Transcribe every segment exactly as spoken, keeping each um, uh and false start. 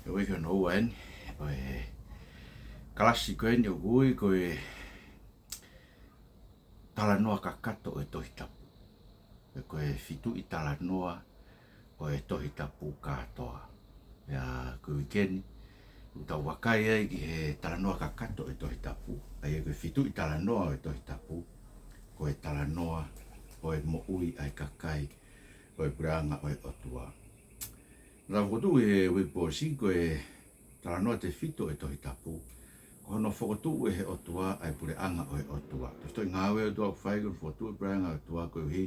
Ko e uike hono ua eni ʻo e kalasi ko eni ʻoku ui ko e talanoa kakato ʻo e Tohi Tapu. Pe ko e fituʻi talanoa ʻo e Tohi Tapu kātoa. Pea ko e uike ni, ʻoku tau vakai ai ki he talanoa kakato ʻo e Tohi Tapu. ʻA ia ko e fituʻi talanoa ʻo e Tohi Tapu, ko e talanoa ʻo e moʻui ʻa e kakai ʻo e puleʻanga ʻo e ʻOtua. Naʻa tau fokotuʻu he uike kuo ʻosi ko e talanoa tefito ʻo e Tohi Tapu, ko hono fokotuʻu ʻe he ʻOtua ʻa e puleʻanga ʻo e ʻOtua. Tefito ʻi he ngāue ʻa e ʻOtua ʻoku fai, ko hono fokotuʻu ʻa e puleʻanga ʻo e ʻOtua koeʻuhi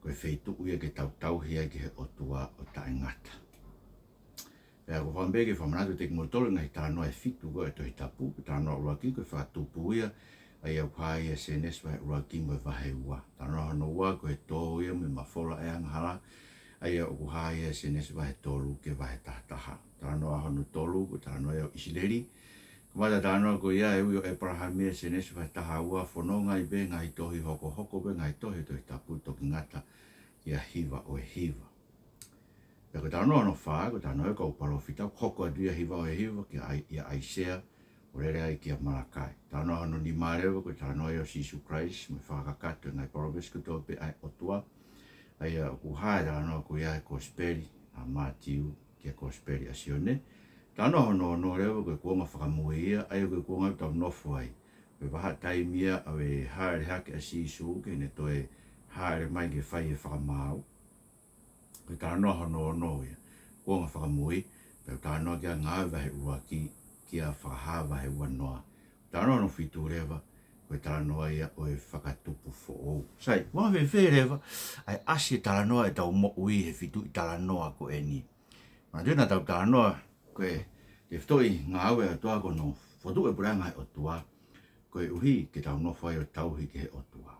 ko e feituʻu ia ke tau tauhi ai ki he ʻOtua ʻo taʻengata. Pea ʻoku ou fakaʻamu pē ke fakamanatu kiate kimoutolu e ngaahi talanoa ʻe fitu ko ē ʻo e Tohi Tapu. Ko e talanoa ʻuluaki ko e fakatupu ia, ʻa ia ʻoku hā ia ʻia Sēnesi vahe ʻuluaki mo e vahe ua. Talanoa hono ua ko e tō ia mo e mafola ʻa e angahala, ʻa ia ʻoku hā ia ʻia Sēnesi vahe tolu ki he vahe taha taha. Talanoa hono tolu ko e talanoa ia ʻo ʻIsileli. Kamata talanoa ko ia he ui ʻo ʻĒpalahame ʻia Sēnesi vahe taha ua, fononga ai pē ngaahi tohi, hokohoko pē ngaahi tohi ʻo e Tohi Tapu, toki ngata ʻia Hiva ʻo e Hiva. Pea ko e talanoa hono fā, ko e talanoa ʻo e kau palōfita, hoko atu ʻia Hiva ʻo e Hiva kia ʻAi-, ʻia ʻAisea, ʻo lele ai kia Malakai. Talanoa hono nima leva, ko e talanoa ia ʻo Sīsū Kalaisi, mo e fakakakato e ngaahi palōmesi kotoa pē ʻa e ʻOtua. ʻA ia ʻoku hā e talanoa ko ia he Kosipeli ʻa Mātiu ki he Kosipeli ʻa Sione. Talanoa hono ono leva, ko e kuonga fakamui ia, ʻa ia ko e kuonga ʻoku tau nofo ai. Ko e vahaʻa taimi ia ʻo e hāʻele hake ʻa Sīsū, ke ne toe hāʻele mai ke fai e fakamaau. Ko e talanoa hono ono ia, kuonga fakamui, pea talanoa ki ai Ngāue vahe ʻuluaki, kia Fakahā vahe uanoa. Talanoa hono fitu leva, ko e talanoa ia ʻo e fakatupu foʻou. Sai, ʻoku anga fēfē leva ʻa e ʻasi e talanoa ʻetau moʻui he fituʻi talanoa ko eni? Manatuʻi naʻa tau talanoa ko e tefito ʻi he ngāue ʻa e ʻOtua ko hono fokotuʻu e puleʻanga ʻo e ʻOtua, koeʻuhi ke tau nofo ai ʻo tauhi ki he ʻOtua.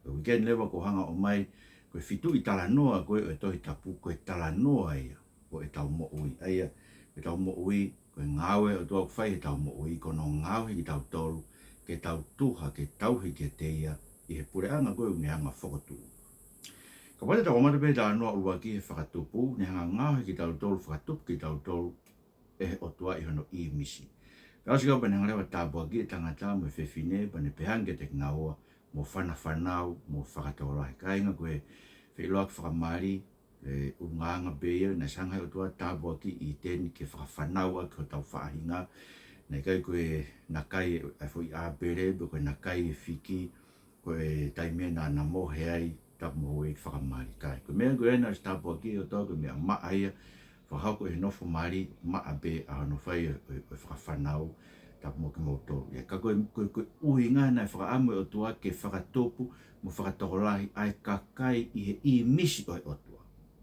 Ko e uike ni leva ʻoku ou hanga ʻo ʻomai, ko e fituʻi talanoa ko ē ʻo e Tohi Tapu, ko e talanoa ia ʻo ʻetau moʻui. ʻA ia, ko ʻetau moʻui, ko e ngāue ʻa e ʻOtua ʻoku fai heʻetau moʻui, ko hono ngaohi kitautolu ke tau tuha, ke tauhi kiate ia ʻi he puleʻanga ko ē ʻoku ne hanga ʻo fokotuʻu. Kapau te tau kamata pē he talanoa ʻuluaki he fakatupu, ne hanga ʻo ngaohi kitautolu, fakatupu kitautolu ʻe he ʻOtua ʻi hono ʻīmisi. Pea ʻosi ko ia pea ne hanga leva ʻo tāpuakiʻi e tangata mo e fefine, pea ne pehē ange kiate kinaua, mou fanafanau, mou fakatokolahi. Kāinga, ko e feʻiloaki fakamali, e ʻulungaanga pē ia naʻe hanga ʻe he ʻOtua ʻo tāpuakiʻi ʻi ʻĪteni ke fakafanau ʻaki hotau faʻahinga. Naʻe ʻikai ko e nakai ʻa e foʻi ʻāpele, pe ko e nakai e fiki, ko e taimi ia naʻa na mohe ai, tapu mo houʻeiki fakamali. Ka ko e meʻa ko ē naʻe ʻosi tāpuakiʻi ʻe he ʻOtua, ko e meʻa maʻa ia, fakahoko ʻi he nofo mali, maʻa pē ʻa hono fai ʻo, ʻo, ʻo e fakafanau, tapu mo kimoutolu. ʻIo, ka ko e, ko e, ko e ʻuhinga naʻe fakaʻamu ʻe he ʻOtua ke fakatupu mo fakatokolahi ʻa e kakai ʻi he ʻīmisi ʻo e ʻOtua.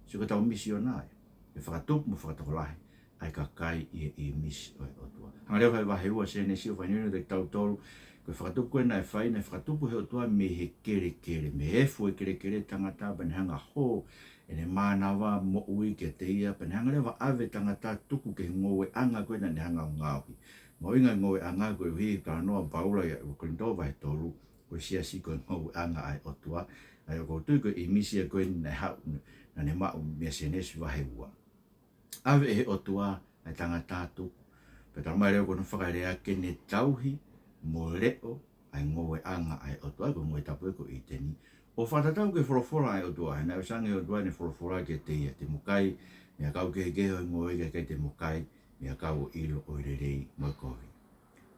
Sio ko ʻetau misiona ia, ke fakatupu mo fakatokolahi ʻa e kakai ʻi he ʻīmisi ʻo e ʻOtua. Hanga leva ʻe he vahe ua Sēnesi ʻo fakaʻinoʻino kiate kitautolu, ko e fakatupu ko ē naʻe fai, naʻe fakatupu ʻe he ʻOtua mei he kelekele, mei he efu e kelekele e tangata, pea ne hanga ʻo hō ʻene mānava moʻui kiate ia, pea ne hanga leva ʻo ʻave e tangata tuku ki he ngoueʻanga ko ē naʻa ne hanga ʻo ngaohi. Mahuʻinga e ngoueʻanga koeʻuhi, talanoa ʻa Paula ʻia ʻUluaki Kolinitō vahe tolu, ko e siasi ko e ngoueʻanga ʻa e ʻOtua. ʻA ia ʻoku ou tui ko e ʻīmisi ia ko ē naʻe haʻu, naʻa ne maʻu meia Sēnesi vahe ua. ʻAve ʻe he ʻOtua ʻa e tangata tuku, pea talamai leva ko hono fakalea ke ne tauhi mo leʻo ʻa e ngoueʻanga ʻa e ʻOtua, ko e ngoue tapu ē ko ʻĪteni. ʻO fakatatau ki he folofola ʻa e ʻOtua, he naʻe ʻosi ange ʻe he ʻOtua ʻene folofola kiate ia, te mo kai mei he ʻakau kehekehe ʻo e ngoue, ka ʻikai te mo kai mei he ʻakau ʻo e ʻilo ʻo e lelei mo e kovi.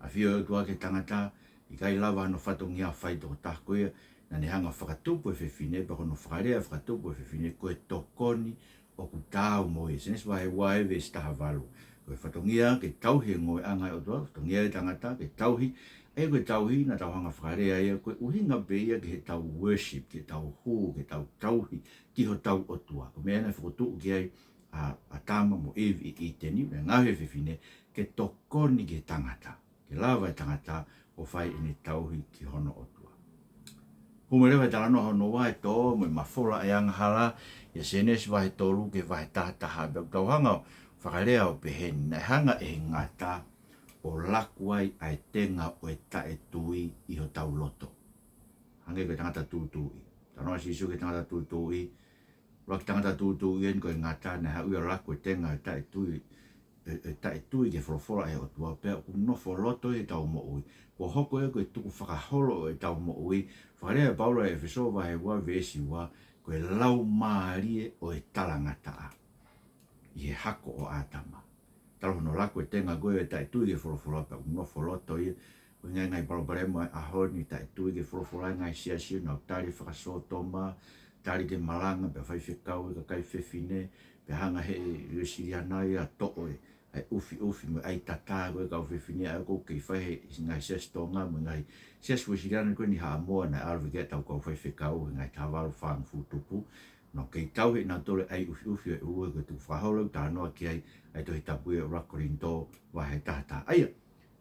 ʻAfio e ʻOtua ki he tangata, ʻikai lava hano fatongia ʻo fai tokotaha, ko ia naʻa ne hanga ʻo fakatupu e fefine, pea ko hono fakalea fakatupu e fefine, ko e tokoni ʻoku taau mo ia. Sēnesi vahe ua veesi taha valu. Ko e fatongia ke tauhi e ngoueʻanga ʻa e ʻOtua, fatongia e tangata ke tauhi, ʻa ia ko e tauhi naʻa tau hanga ʻo fakalea ia, ko e ʻuhinga pē ia ki heʻetau worship, ki heʻetau hū, ki heʻetau tauhi ki hotau ʻOtua. Ko e meʻa naʻe fokotuʻu ki ai ʻa, ʻa ʻĀtama mo ʻIvi ʻi ʻĪteni, naʻe ngaohi e fefine ke tokoni ki he tangata, ke lava e tangata ʻo fai ʻene tauhi ki hono ʻOtua. Hū mai leva e talanoa hono ua, e tō mo e mafola ʻa e angahala, ʻia Sēnesi vahe tolu ki he vahe taha taha, pea ʻoku tau hanga ʻo fakalea ʻo pehē ni, naʻe hanga ʻe he ngata ʻo laku ai ʻa e tenga ʻo e taʻetui ʻi hotau loto. Hangē ko e tangata tūtuuʻi. Talanoa ʻa Sīsū ki he tangata tūtuuʻi, ʻuluaki tangata tūtuuʻi eni ko e ngata, naʻe haʻu ia ʻo laku e tenga ʻo e taʻetui ʻe, ʻe taʻetui ki he folofola ʻa e ʻOtua, pea ʻoku nofo loto ʻi heʻetau moʻui. Kuo hoko ia ko e tukufakaholo ʻo ʻetau moʻui. Fakalea ʻe Paula ʻi ʻEfesō vahe ua veesi ua, ko e laumālie ʻo e talangataʻa ʻi he hako ʻo ʻĀtama. Talu hono laku e tenga ko ē ʻo e taʻetui ki he folofola pea ʻoku nofo loto ia. Ko e ngaahi, ngaahi palopalema ʻo e ʻaho ni, taʻetui ki he folofola e ngaahi siasi, nau tali fakasōtoma, tali ki he malanga, pea faifekau e kakai fefine, pea hanga ʻe he Uēsiliana ia ʻo toʻo e, ʻa e ʻufiʻufi mo e ʻai tatā ko ē kau fefine, ʻa ia ʻoku kei fai ʻe he ngaahi siasi Tonga mo e ngaahi siasi Uēsiliana ko eni Haʻamoa naʻe ʻalu ki ai ʻetau kau faifekau he ngaahi taha valu fāngofulu tupu. Nau kei tauhi ʻenautolu e ʻai ʻufiʻufi ʻo e ʻulu, ko e tukufakaholo ʻoku talanoa ki ai ʻa e Tohi Tapu ʻi he ʻuluaki Kolinitō vahe taha taha. ʻA ia,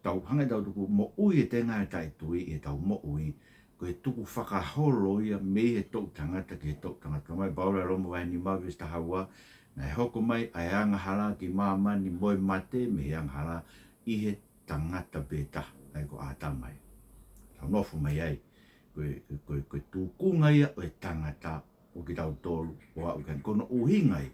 tau hanga ʻe tautolu ʻo moʻui e tenga ʻo e taʻetui ʻi heʻetau moʻui, ko e tukufakaholo ia mei he toʻu tangata ki he toʻu tangata. Talamai ʻe Paula ʻi Loma vahe nima veesi taha ua, naʻe hoko mai ʻa e angahala ki māmani mo e mate mei he angahala ʻi he tangata pē taha, ʻa ia ko ʻĀtama ia. Tau nofo mai ai, ko e, ko e, ko e tūkunga ia ʻo e tangata ʻo kitautolu ʻo aʻu ki ai. Ko hono ʻuhinga ia,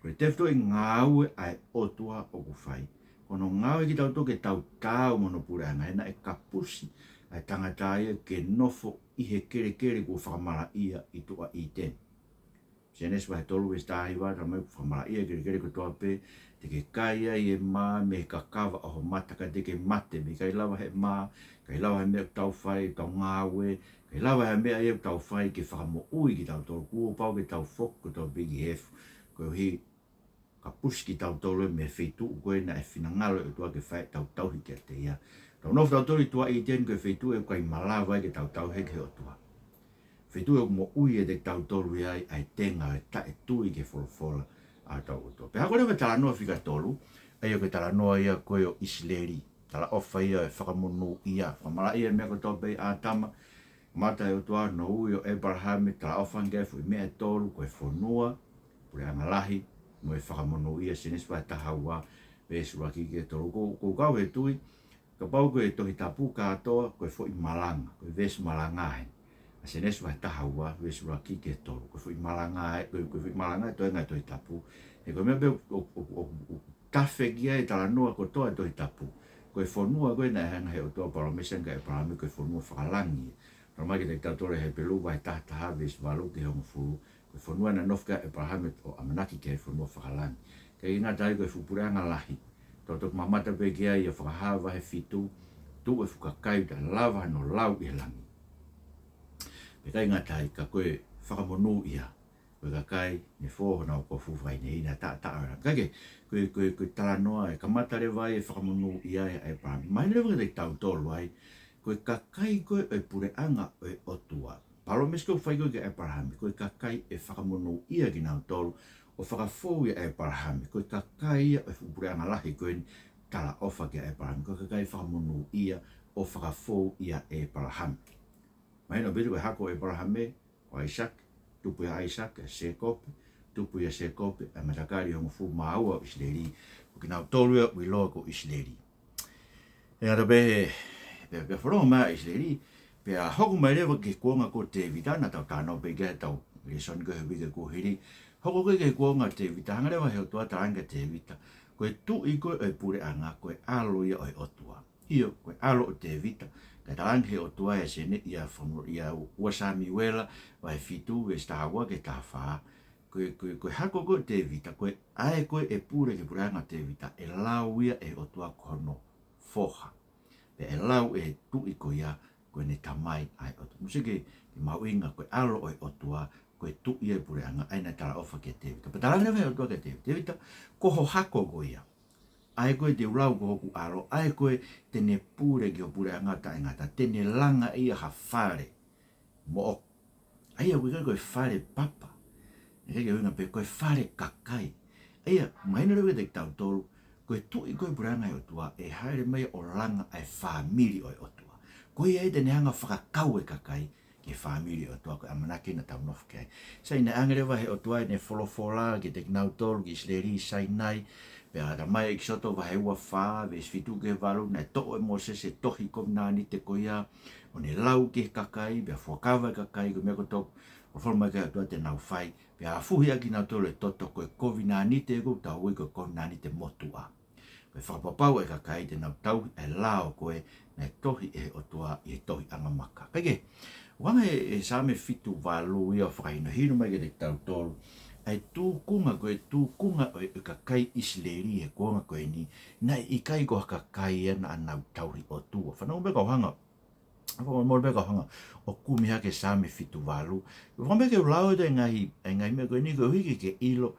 ko e tefitoʻi ngāue ʻa e ʻOtua ʻoku fai, ko hono ngāue kitautolu ke tau taau mo hono puleʻanga, he naʻe kapusi ʻa e tangata ia ke nofo ʻi he kelekele kuo fakamalaʻia ʻi tuʻa ʻĪteni. Sēnesi vahe tolu veesi taha hiva, talamai kuo fakamalaʻia e kelekele kotoa pē, te ke kai ai e mā mei he kakava ʻo ho mata ka te ke mate, pea ʻikai lava ʻe he mā, ʻikai lava ʻe he meʻa ʻoku tau fai, tau ngāue, ʻikai lava ʻe he meʻa ia ʻoku tau fai ke fakamoʻui kitautolu, kuo pau ke tau foki kotoa pē ki he efu. Koeʻuhi, kapusi kitautolu mei he feituʻu ko ē naʻe finangalo e ʻOtua ke fai ʻetau tauhi kiate ia. Tau nofo tautolu ʻi tuʻa ʻĪteni ko e feituʻu ʻoku ʻikai malava ai ke tau tauhi ki he ʻOtua. Feituʻu ʻoku moʻui ʻiate kitautolu ia ʻa e tenga ʻo e taʻetui ki he folofola ʻa hotau ʻOtua. Pea hoko leva e talanoa fika tolu, ʻa ia ko e talanoa ia ko ē ʻo ʻIsileli. Talaʻofa ia e fakamonūʻia, fakamalaʻia e meʻa kotoa pē ʻi ʻĀtama, kamata ʻe he ʻOtua hono ui ʻo ʻĒpalahame, talaʻofa ange e foʻi meʻa ʻe tolu, ko e fonua, puleʻanga lahi, mo e fakamonūʻia, Sēnesi vahe taha ua, veesi ʻuluaki ki he tolu. Ko, ko e kau he tui, kapau ko e Tohi Tapu kātoa, ko e foʻi malanga, ko e veesi malanga ē. ʻA Sēnesi vahe taha ua, veesi ʻuluaki ki he tolu. Ko e foʻi malanga ē, ko e, ko e foʻi malanga ē toenga e Tohi Tapu. He ko e meʻa pē ʻoku, ʻoku, ʻoku, ʻoku tafe ki ai e talanoa kotoa e Tohi Tapu, ko e fonua ko ē naʻe hanga ʻe he ʻOtua ʻo palōmesi ange kia ʻĒpalahame, ko e fonua fakalangi. Talamai kiate kitautolu ʻe Hepelū vahe taha taha veesi valu ki he hongofulu, ko e fonua naʻe nofo ki ai ʻĒpalahame ʻo ʻamanaki ki ai, fonua fakalangi. ʻIkai ke ngata ai, ko e fuʻu puleʻanga lahi. Tau toki mamata pē ki ai ʻi he Fakahā vahe fitu, tuʻu e fuʻu kakai ʻoku lava hono lau ʻi he langi. Pea ʻikai ngata ai, ka ko e fakamonūʻia, ko e kakai ne fō honau kofu fakahinehina, taʻataʻa ʻo e langi. Ka ko e, ko e, ko e, ko e talanoa ē, kamata leva ai e fakamonūʻia ʻa ʻĒpalahame. Mahino leva kiate kitautolu ai, ko e kakai ko ē ʻo e puleʻanga ʻo e ʻOtua. Palōmesi ko ē ʻoku fai ko ē kia ʻĒpalahame, ko e kakai ʻe fakamonūʻia kinautolu ʻo fakafou ʻia ʻĒpalahame. Ko e kakai ia ʻo e fuʻu puleʻanga lahi ko eni, talaʻofa kia ʻĒpalahame, ko e kakai fakamonūʻia ʻo fakafou ʻia ʻĒpalahame. Mahino pē ko e hako ʻo ʻĒpalahame, ko ʻAisake, tupu ʻia ʻAisake ʻa Sēkope, tupu ʻia Sēkope ʻa e matakali ʻe hongofulu mā ua ʻo ʻIsileli, ko kinautolu ia ʻoku ʻiloa ko ʻIsileli. ʻE ngata pē, pea, pea fononga mai ʻa ʻIsileli, pea hoko mai leva ki he kuonga ko ē ʻo Tēvita, naʻa tau talanoa pē ki ai ʻi heʻetau lēsoni ko ē he uike kuo hili. Hoko ko ē ki he kuonga ʻo Tēvita, hanga leva ʻe he ʻOtua ʻo talaange kia Tēvita, ko e tuʻi ko ē ʻo e puleʻanga, ko e ʻalo ia ʻo e ʻOtua. ʻIo, ko e ʻalo ʻo Tēvita. Kae talaange ʻe he ʻOtua ʻi he Sēne-, ʻia Famo-, ʻia ua Samiuela, vahe fitu, veesi taha ua ki he taha fā. Ko e, ko e, ko e hako ko ē ʻo Tēvita, ko e ʻa ē ko ē ʻe pule ki he puleʻanga ʻo Tēvita, ʻe lau ia ʻe he ʻOtua ko hono foha. Pea ʻe lau ʻe he tuʻi ko ia ko ʻene tamai ʻa e ʻOtua. Mou sio ki he, ki he mahuʻinga, ko e ʻalo ʻo e ʻOtua, ko e tuʻi ia ʻo e puleʻanga, ʻa ia naʻe talaʻofa kia Tēvita. Pea talaange leva ʻe he ʻOtua kia Tēvita, Tēvita, ko ho hako ko ia. ʻA ē ko ē te u lau ko hoku ʻalo, ʻa ē ko ē te ne pule ki ho puleʻanga taʻengata, te ne langa ʻe ia ha fale moʻoku. ʻA ia ʻoku ʻikai ko e fale papa. ʻIkai ke ʻuhinga pē ko e fale kakai. ʻA ia, mahino leva kiate kitautolu, ko e tuʻi ko ē ʻo e puleʻanga ʻo e ʻOtua, ʻe hāʻele mai ʻo langa ʻa e fāmili ʻo e ʻOtua. Ko ia ē te ne hanga ʻo fakakau e kakai ki he fāmili ʻo e ʻOtua, ko e ʻamanaki naʻa tau nofo ki ai. Sai, naʻe ʻange leva ʻe he ʻOtua ʻene folofola kiate kinautolu ki ʻIsileli ʻi Sainai, pea talamai ʻe ʻEkisoto vahe ua fā, veesi fitu ki he valu, naʻe toʻo ʻe Mōsese e tohi kovinānite ko ia, ʻo ne lau ki he kakai, pea fuakava e kakai, ko e meʻa kotoa Folofola mai ki ai ʻOtua te nau fai, pea afuhi ʻaki kinautolu e toto, ko e kovinānite ʻoku tau ui ko e kovinānite motuʻa. Ko e fakapapau ʻa e kakai te nau tauhi ʻa e lao ko ē naʻe tohi ʻe he ʻOtua ʻi he tohi ʻAngamaka. Kae kehe, ʻoku hanga ʻe, ʻe Saame fitu valu ia ʻo fakahinohino mai kiate kitautolu ʻa e tūkunga, ko e tūkunga ʻo e, ʻo e kakai ʻIsileli he kuonga ko eni, naʻe ʻikai ko ha kakai ia naʻa nau tauhi ʻOtua. Fanongo pē kau hanga, fanongo pē kau hanga ʻo kumi hake Saame fitu valu. Fanongo pē ke u lau atu e ngaahi, e ngaahi meʻa ko eni koeʻuhi ke ke ʻilo,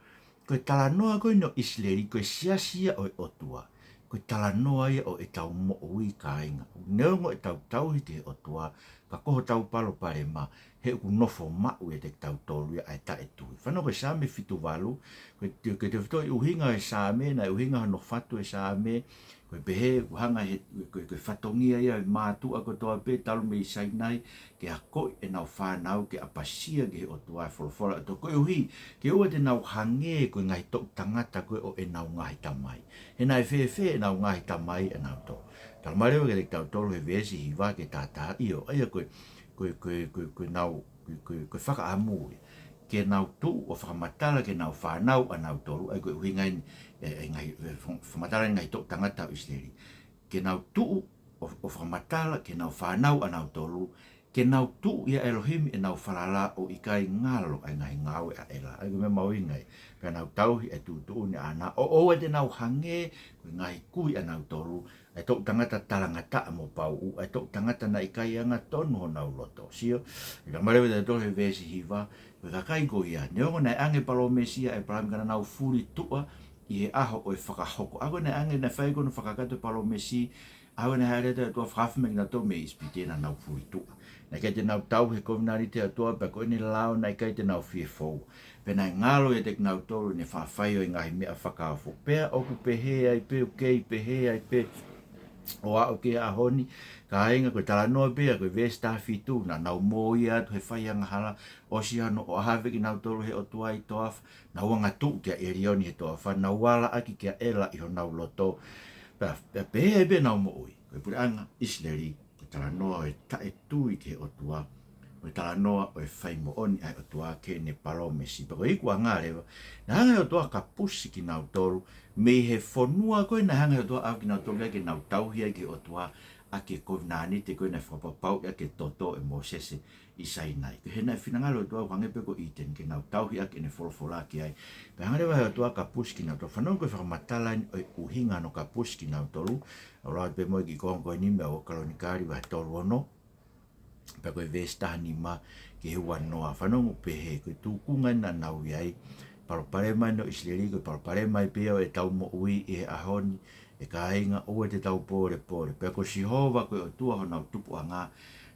ko e talanoa ko eni ʻo ʻIsileli, ko e siasi ia ʻo e ʻOtua, ko e talanoa ia ʻo ʻetau moʻui, kāinga. Neongo ʻetau tauhi ki he ʻOtua, ka ko hotau palopalema, he ʻoku nofo maʻu ʻiate kitautolu ia ʻa e taʻetui. Fanongo, ko e Saame fitu valu, ko e, ko e tefitoʻi ʻuhinga e Saame, naʻe ʻuhinga hono fatu e Saame, ko e pehē, ʻoku hanga he, ko e, ko e fatongia ia ʻo e mātuʻa kotoa pē talu mei Sainai, ke akoʻi ʻenau fānau ke ʻapasia ki he ʻOtua, e folofola ʻa e ʻOtua, koeʻuhi ke ʻoua te nau hangē ko e ngaahi toʻu tangata ko ē ʻo ʻenau ngaahi tamai. He naʻe fēfē ʻenau ngaahi tamai ʻanautolu? Talamai leva kiate kitautolu he veesi hiva ki he taha taha, ʻio, ʻa ia ko e, ko e, ko e, ko e, ko e nau, ko e, ko e, ko e fakaʻamu ia ke nau tuʻu ʻo fakamatala ki heʻenau fānau ʻanautolu, ʻa ia ko e ʻuhinga eni, e, e ngaahi, e, fakamatala e ngaahi toʻu tangata ʻo ʻIsileli. Ke nau tuʻu ʻo, ʻo fakamatala ki heʻenau fānau ʻanautolu, ke nau tuʻu ʻia ʻElohimi ʻenau falala ʻo ʻikai ngalo ʻa e ngaahi ngāue ʻa ʻEla. ʻA ia ko e meʻa mahuʻinga ia. Pea nau tauhi e tuʻutuʻuni ʻaʻana, ʻo ʻoua te nau hangē ko e ngaahi kui ʻanautolu, ʻa e toʻu tangata talangataʻa mo pauʻu, ʻa e toʻu tangata naʻe ʻikai angatonu honau loto. Sio, ʻoku talamai leva kiate kitautolu he veesi hiva, ko e kakai ko ia, neongo naʻe ʻoange palōmesi ʻa ʻĒpalahame ka naʻa nau fulituʻa ʻi he ʻaho ʻo e fakahoko. ʻA ia ko ē naʻe ʻoange, naʻe fai ko ē hono fakakakato e palōmesi, ʻa ia ko ē naʻe hāʻele atu e ʻOtua ʻo fakahaofi mai kinautolu mei ʻIsipite, naʻa nau fulituʻa. Naʻe ʻikai te nau tauhi e kovinānite ʻa e ʻOtua, pea ko ʻene lao naʻe ʻikai te nau fie foua. Pea naʻe ngalo ʻiate kinautolu ʻene faʻa fai ʻo e ngaahi meʻa fakaofo. Pea ʻoku pehē ai pē, ʻoku kei pehē ai pē ʻo aʻu ki he ʻaho ni, kāinga, ko e talanoa pē ia ko e veesi taha fitu, naʻa nau mōia atu he fai angahala, ʻosi hono ʻohake kinautolu ʻe he ʻOtua ʻi he toafa, nau angatuʻu kia ʻElioni he toafa, nau alaʻaki kia ʻEla ʻi honau loto. Pea, pea pehē ai pē ʻenau moʻui. Ko e puleʻanga ʻIsileli, ko e talanoa ʻo e taʻetui ki he ʻOtua, ko e talanoa ʻo e fai moʻoni ʻa e ʻOtua ki heʻene palōmesi. Pea ko e ikuʻanga leva, naʻe hanga ʻe he ʻOtua ʻo kapusi kinautolu mei he fonua ko ē naʻe hanga ʻe he ʻOtua ʻo ʻave kinautolu ki ai ke nau tauhi ai ki he ʻOtua, ʻaki e kovinānite ko ē naʻe fakapapauʻi ʻaki e toto ʻe Mōsese ʻi Sainai. Ko e hā naʻe finangalo e ʻOtua, ʻoku hangē pē ko ʻĪteni, ke nau tauhi ʻaki ʻene folofola ki ai. Pea hanga leva ʻe he ʻOtua ʻo kapusi kinautolu. Fanongo ko e fakamatala eni ʻo e ʻuhinga hono kapusi kinautolu. ʻOku lau pē mo e kiʻi konga ko eni mei he ua Kalonikali vahe tolu ono, pea ko e veesi taha nima ki he ua noa. Fanongo, pehē, ko e tūkunga naʻa nau ʻi ai. Palopalema eni ʻo ʻIsileli, ko e palopalema ia pē ia ʻo ʻetau moʻui ʻi he ʻaho ni, ʻe kāinga, ʻoua te tau pōlepole. Pea ko Sihova ko e ʻOtua honau tupuʻanga,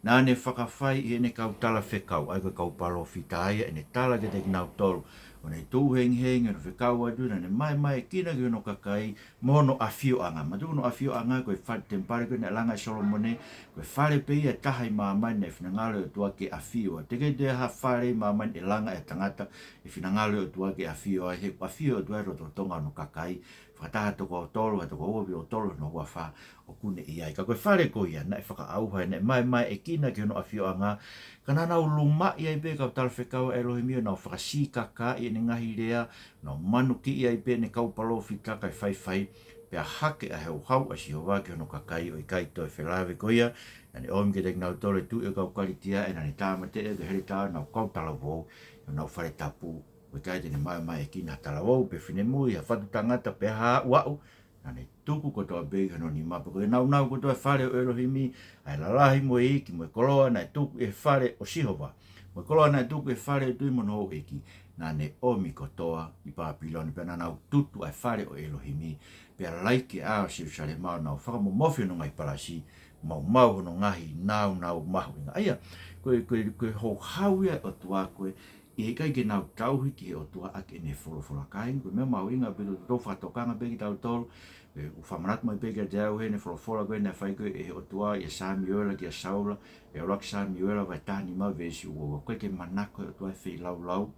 naʻa ne fakafai ʻi heʻene kau talafekau, ʻa ia ko e kau palōfita ia, ʻene tala kiate kinautolu, ʻo ne tuʻu hengihengi hono fekau atu, naʻa ne maʻemaʻekina ki hono kakai mo hono ʻafioʻanga. Manatuʻi hono ʻafioʻanga, ko e fale temipale ko ē naʻe langa ʻe Solomone, ko e fale pē ia ʻe taha ʻi māmani naʻe finangalo e ʻOtua ke ʻafio ai. Teʻeki ai toe ʻi ai ha fale ʻi māmani ʻe langa ʻe ha tangata ʻe finangalo e ʻOtua ke ʻafio ai, he ʻoku ʻafio e ʻOtua ʻi he lotolotonga hono kakai, Fakataha toko tolu, ʻa e toko ua, ʻo tolu, no ua fā, ʻoku ne ʻi ai. Ka ko e fale ko ia, naʻe fakaʻauha, naʻe maʻemaʻekina ki hono ʻafioʻanga, ka naʻa nau lumaʻi ai pē kau talafekau ʻa ʻElohimi, ʻo nau fakasikakaʻi ʻene ngaahi lea, nau manukiʻi ai pē ʻene kau palōfita kae faifai, pea hake ʻa e houhau ʻa Sihova ki hono kakai ʻo ʻikai toe felāveʻi. Ko ia, naʻa ne ʻomi kiate kinautolu e tuʻi ʻo e kau Kalitia, ʻe naʻa ne tāmateʻi ʻaki e heletā ʻo honau kau talavou, ʻi honau fale tapu, ʻo ʻikai te ne maʻemaʻekina ha talavou, pe finemui, ha fatu tangata, pe ha aʻuaʻu, naʻa ne tuku kotoa pē ʻi hono nima. Pea ko e nāunau kotoa e fale ʻo ʻElohimi, ʻa e lalahi mo e iiki mo e koloa naʻe tuku ʻi he fale ʻo Sihova, mo e koloa naʻe tuku ʻi he fale ʻo e tuʻi mo hono houʻeiki, naʻa ne ʻomi kotoa ʻi Papilone, pea naʻa nau tutu ʻa e fale ʻo ʻElohimi, pea laiki ʻa Selusalema, ʻo nau fakamomofi hono ngaahi palasi, maumau hono ngaahi nāunau mahuʻinga. ʻA ia, ko e, ko e, ko e houhau ia ʻo e ʻOtua ko ē, ʻe ʻikai ke nau tauhi ki he ʻOtua ʻaki ʻene folofola. Kāinga, ko e meʻa mahuʻinga pē ke tau fakatokanga pē kitautolu, ʻoku fakamanatu mai pē kiate au ʻe heʻene folofola ko ē naʻe fai ko ē ʻe he ʻOtua ʻia Samiuela kia Saula, ʻi he ʻuluaki Samiuela vahe taha nima veesi ua ua, ʻoku ʻikai ke manako e ʻOtua he feilaulau,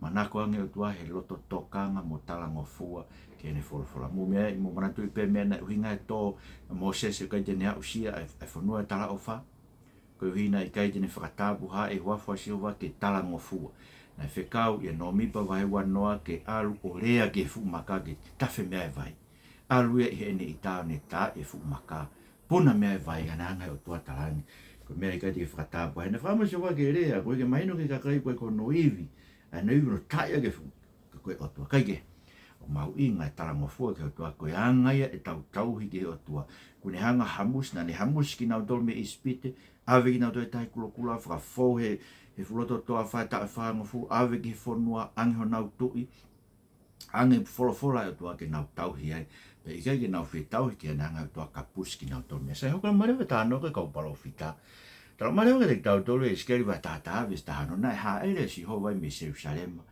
manako ange e ʻOtua he loto tokanga mo talangofua ki heʻene folofola. Mou meaʻi, mou manatuʻi pē meʻa naʻe ʻuhinga e tō ʻa Mōsese ʻo ʻikai te ne aʻusia ʻa e, ʻa e fonua ʻo e talaʻofa. ʻOku Koeʻuhi naʻe ʻikai te ne fakatapui ha ʻe huafa ʻo Sihova ke talangofua. Naʻe fekau ʻia Nōmipa vahe uanoa ke ʻalu ʻo lea ki he fuʻu maka ke tafe mei ai e vai. ʻAlu ia ʻi heʻene ʻita ʻo ne tā e fuʻu maka, puna mei ai e vai, ʻa ia naʻe hanga ʻe he ʻOtua ʻo talaange, ko e meʻa ʻikai te ke fakatapui. He naʻe fakaʻamu ʻe Sihova ke lea, ko e ke mahino ki he kakai ko e ko hono ivi, ʻa hono ivi ʻo tā ia ki he fuʻu, ko e ʻOtua. Kae kehe, ʻoku mahuʻinga e talangofua ki he ʻOtua, ko e anga ia ʻetau tauhi ki he ʻOtua. Kuo ne hanga ʻo hamusi, naʻa ne hamusi kinautolu mei ʻIsipite, ʻave kinautolu he Tahi Kulokula, fakafou he, he fuʻu loto toafa he taʻu ʻe fāngofulu, ʻave ki he fonua, ʻange honau tuʻi, ʻange e folofola ʻa e ʻOtua ke nau tauhi ai, pea ʻikai ke nau fie tauhi ki ai, naʻe hanga ʻe he ʻOtua ʻo kapusi kinautolu mei ai. Sai, hoko mai leva e talanoa ki he kau palōfita. Talamai leva kiate kitautolu ʻe ʻIsikeli vahe taha taha veesi taha ono, naʻe hāʻele ʻa Sihova ia mei Selusalema,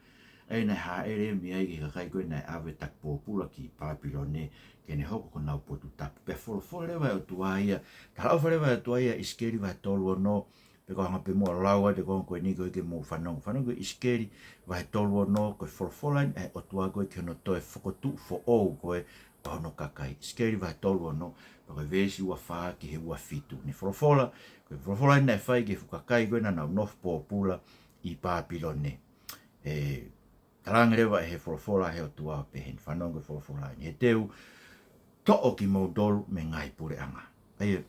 ʻa ia naʻe hāʻele mei ai ki he kakai ko ē naʻe ʻave taki pōpula ki Pāpilone, ke ne hoko ko honau potu tapu. Pea folofola leva e ʻOtua ia, talaʻofa leva e ʻOtua ia ʻia ʻIsikeli vahe tolu ono, pea ko e hanga pē muʻa ʻo lau atu e konga ko eni ko ē ke mou fanongo. Fanongo ki he ʻIsikeli vahe tolu ono, ko e folofola eni ʻa e ʻOtua ko ē ki hono toe fokotuʻu foʻou ko ē ʻo hono kakai. ʻIsikeli vahe tolu ono, pea ko e veesi ua fā ki he ua fitu. Ne folofola, ko e folofola eni naʻe fai ki he fuʻu kakai ko ē naʻa nau nofo pōpula ʻi Pāpilone. ʻE, talaange leva ʻe he folofola ʻa e ʻOtua ʻo pehē ni, fanongo ki he folofola eni: He te u toʻo kimoutolu mei he ngaahi puleʻanga. ʻA ia,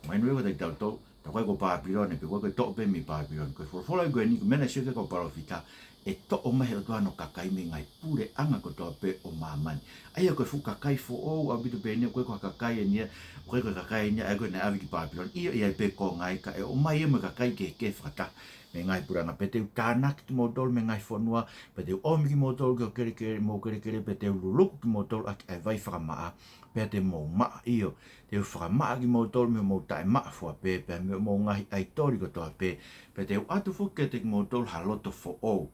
mahino ia kiate kitautolu, tā ko ē ko Pāpilone, pe ko e toʻo pē mei Pāpilone. Ko e folofola ko eni, ko e meʻa naʻe sio ki ai e kau palōfita, ʻe toʻo mai ʻe he ʻOtua hono kakai mei he ngaahi puleʻanga kotoa pē ʻo māmani. ʻA ia ko e fuʻu kakai foʻou, ʻaupito pē eni, ʻoku ʻikai ko ha kakai eni ia, ʻoku ʻikai ko e kakai eni ia ʻa ē ko ē naʻe ʻave ki Pāpilone. ʻIo, ʻi ai pē e konga ia, ka ʻe ʻomai ia mo e kakai kehekehe fakataha mei he ngaahi puleʻanga. Pea te u tānaki kimoutolu mei he ngaahi fonua, pea te u ʻomi kimoutolu ki hoʻo kelekele, mo e kelekele, pea te u luluku kimoutolu ʻaki ʻa e vai fakamaʻa, pea te mou maʻa. ʻIo, te u fakamaʻa kimoutolu mei hoʻomou taʻemaʻa fua pē, pea mei hoʻomou ngaahi ʻaitoli kotoa pē, pea te u ʻatu foki kiate kimoutolu ha loto foʻou,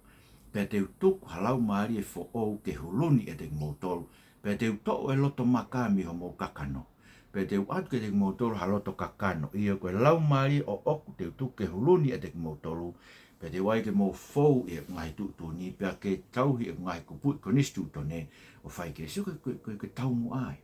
pea te u tuku ha laumālie foʻou ke huluni ʻiate kimoutolu, pea te u toʻo e loto maka mei hoʻomou kakano, pea te u ʻatu kiate kimoutolu ha loto kakano. ʻIo, ko e laumālie ʻoʻoku te u tuku ke huluni ʻiate kimoutolu, pea te u ʻai ke mou fou ʻi heʻeku ngaahi tuʻutuʻuni, pea ke tauhi ʻeku ngaahi kupuʻi konisitūtone ʻo fai ki ai. Sio ko e, ko e, ko e, ko e taumuʻa ia.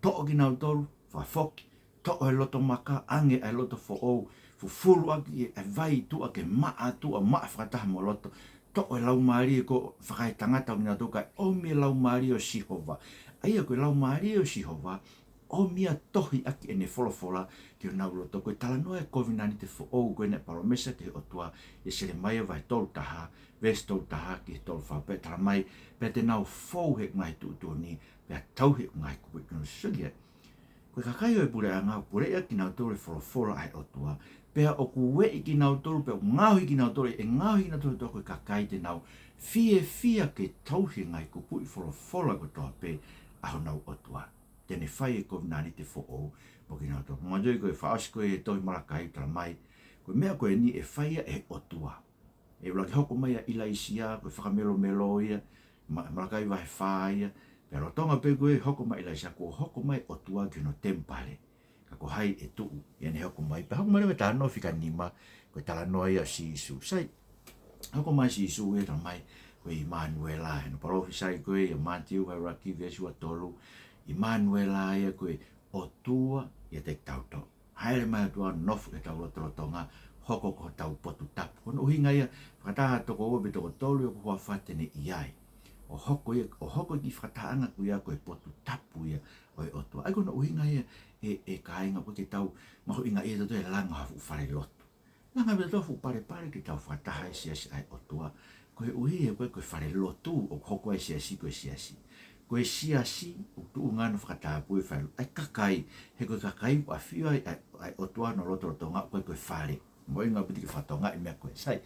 Toʻo kinautolu, fakafoki, toʻo e loto maka, ʻange ʻa e loto foʻou, fufulu ʻaki e vai ʻi tuʻa ke maʻa ʻi tuʻa, maʻa fakataha mo e loto. Toʻo e laumālie ko ē fakaetangata ʻo kinautolu kae ʻomi e laumālie ʻo Sihova. ʻA ia ko e laumālie ʻo Sihova, ʻomi ia ʻo tohi ʻaki ʻene folofola ki honau loto. Ko e talanoa e kovinānite foʻou ko ē naʻe palōmesi ki ai e ʻOtua ʻia Selemaia vahe tolu taha, veesi tolu taha ki he tolu fā, pea talamai, pea te nau fou ʻi heʻeku ngaahi tuʻutuʻuni, pea tauhi ʻeku ngaahi kupuʻi konisitūtone. Ko e kakai ʻo e puleʻanga, puleʻi ʻaki kinautolu e folofola ʻa e ʻOtua, pea ʻoku ueʻi kinautolu, pea ʻoku ngaohi kinautolu, ʻe ngaohi kinautolu ʻe he ʻOtua ko e kakai te nau fiefia ke tauhi e ngaahi kupuʻi folofola kotoa pē ʻa honau ʻOtua. Te ne fai e kovinānite foʻou mo kinautolu. Manatuʻi ko e fakaʻosi ko ē e tohi Malakai, talamai, ko e meʻa ko eni ʻe fai ia ʻe he ʻOtua. ʻE ʻuluaki hoko mai ʻa ʻIlaisiā, ko e fakamelomelo ia, Ma-, Malakai vahe fā ia, pea lolotonga pē ko ē hoko mai ʻa ʻIlaisiā, kuo hoko mai e ʻOtua ki hono temipale. Ka ko hai ʻe tuʻu ʻi heʻene hoko mai? Pea hoko mai leva e talanoa fika nima, ko e talanoa ia ʻo Sīsū. Sai, hoko mai Sīsū ia, talamai ko ʻImanuela, ʻi hono palōfisai ko ē ʻia Mātiu vahe ʻuluaki veesi ua tolu, ʻImanuela ia ko e ʻOtua ʻiate kitautolu. Hāʻele mai e ʻOtua ʻo nofo ʻi hotau lotolotonga, hoko ko hotau potu tapu. Ko hono ʻuhinga ia, fakataha toko ua pe toko tolu ʻi hoku huafa te ne ʻi ai. ʻO hoko ia, ʻo hoko e kiʻi fakatahaʻanga ko ia ko e potu tapu ia ʻo e ʻOtua. ʻA ia ko hono ʻuhinga ia, ʻe, ʻe kāinga, ʻoku ʻikai ke tau mahuʻingaʻia ʻe tautolu e langa ha fuʻu fale lotu. Langa pē tautolu ha fuʻu palepale ke tau fakataha he siasi ʻa e ʻOtua. Koeʻuhi he ko e, ko e fale lotu ʻoku hoko ai e siasi ko e siasi. Ko e siasi ʻoku tuʻunga hono fakatapui e fale lotu ʻa e kakai, he ko e kakai ʻoku ʻafio ai ʻa e, ʻa e ʻOtua hono lotolotonga, ʻoku ʻikai ko e fale. Mahuʻinga ʻaupito ke fakatokangaʻi e meʻa ko ē. Sai,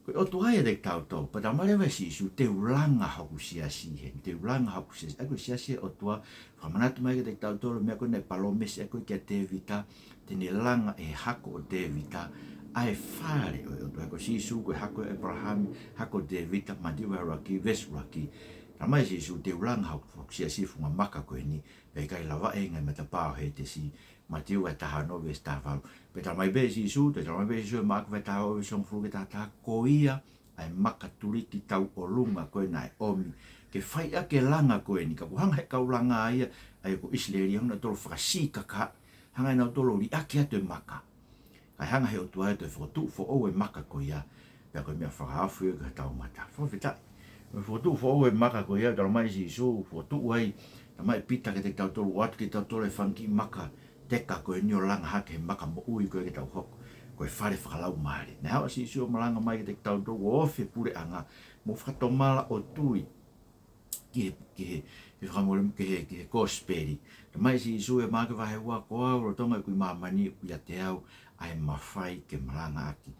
ko e ʻOtua ia ʻiate kitautolu. Pea talamai leva ʻe Sīsū, te u langa hoku siasi heni, te u langa hoku siasi. ʻA ia ko e siasi ʻa e ʻOtua, fakamanatu mai kiate kitautolu e meʻa ko ē naʻe palōmesi ʻaki ko ē kia Tēvita, te ne langa ʻe he hako ʻo Tēvita ʻa e fale ʻo e ʻOtua. Ko Sīsū ko e hako ʻo ʻĒpalahame, hako ʻo Tēvita, Mātiu vahe ʻuluaki, veesi ʻuluaki. Talamai ʻe Sīsū, te u langa hoku, hoku siasi he funga maka ko eni, pea ʻikai lavaʻi ʻe he ngaahi matapā ʻo Hētesi, Mātiu vahe taha ono veesi taha valu. Pea talamai pē ʻe Sīsū, toe talamai pē ʻe Sīsū ʻi he Maʻake vahe taha ua veesi hongofulu ki he taha taha, ko ia ʻa e maka tuliki tauʻolunga ko ē naʻe ʻomi ke fai ʻaki e langa ko eni. Ka kuo hanga ʻe he kau langa ia, ʻa ia ko ʻIsileli, hanga ʻe nautolu ʻo fakasikaka, hanga ʻe nautolu ʻo liʻaki atu e maka. Kae hanga he ʻOtua ia ʻo toe fokotuʻu foʻou e maka ko ia, pea ko e meʻa fakahaofi ia ki hotau mata. Fakafetaʻi. Ko e fokotuʻu foʻou e maka ko ia, talamai ʻe Sīsū, fokotuʻu ai, talamai ʻe Pita kiate kitautolu, ʻoatu kiate kitautolu e fanga kiʻi maka teka ko eni ʻo langa hake he maka moʻui ko ē ke tau hoko ko e fale fakalaumālie. Naʻe haʻu ʻa Sīsū ʻo malanga mai kiate kitautolu ʻoku ofi e puleʻanga, mou fakatomala ʻo tui ki he, ki he, ki he fakamole-, ki he, ki he kosipeli. Talamai ʻe Sīsū ʻi Maʻake vahe ua, ko au lolotonga ʻeku ʻi māmani ʻoku ʻiate au ʻa e mafai ke malangaʻaki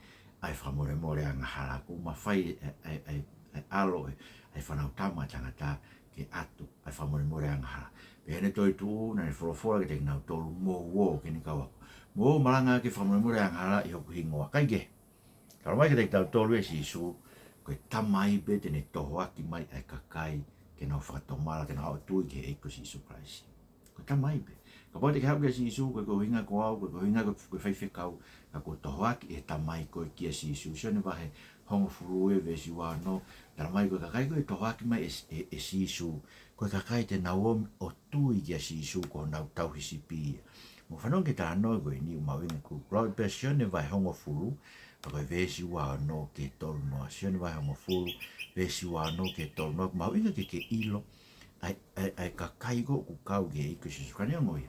ʻa e fakamolemole angahala. ʻOku mafai ʻe, ʻe, ʻe, ʻe, ʻe ʻAlo ʻo e, ʻa e Fanautama ʻa Tangata ke ʻatu ʻa e fakamolemole angahala. Pea ʻi heʻene toetuʻu, naʻa ne folofola kiate kinautolu, mou ō, ʻEiki, ke ne kau au. Mou ō ʻo malangaʻaki e fakamolemole angahala ʻi hoku hingoa. Kae kehe, talamai kiate kitautolu ʻe Sīsū, ko e Tamai pē te ne tohoaki mai ʻa e kakai ke nau fakatomala, ke nau haʻu ʻo tui ki he ʻEiki ko Sīsū Kalaisi. Ko e Tamai pē. Kapau te ke haʻu kia Sīsū, ko e, ko e ʻuhinga ko au, ko e, ko e ʻuhinga ko e, ko e faifekau, ka kuo tohoaki ʻe he Tamai koe kia Sīsū. Sione vahe hongofulu ʻi he veesi ua ono, talamai ko e kakai ko ē ʻe tohoaki mai ʻe, ʻe, ʻe Sīsū, ko e kakai te nau ō ʻo tui kia Sīsū ko honau tauhi sipi ia. Mou fanongo ki he talanoa ko eni, ʻoku mahuʻinga, ʻoku lau pē ʻe Sione vahe hongofulu, pea ko e veesi ua ono ki he tolu noa. Sione vahe hongofulu, veesi ua ono ki he tolu noa, ʻoku mahuʻinga ke ke ʻilo ʻa e, ʻa e, ʻa e kakai ko ē ʻoku kau ki he ʻEiki ko Sīsū. Ka neongo ia,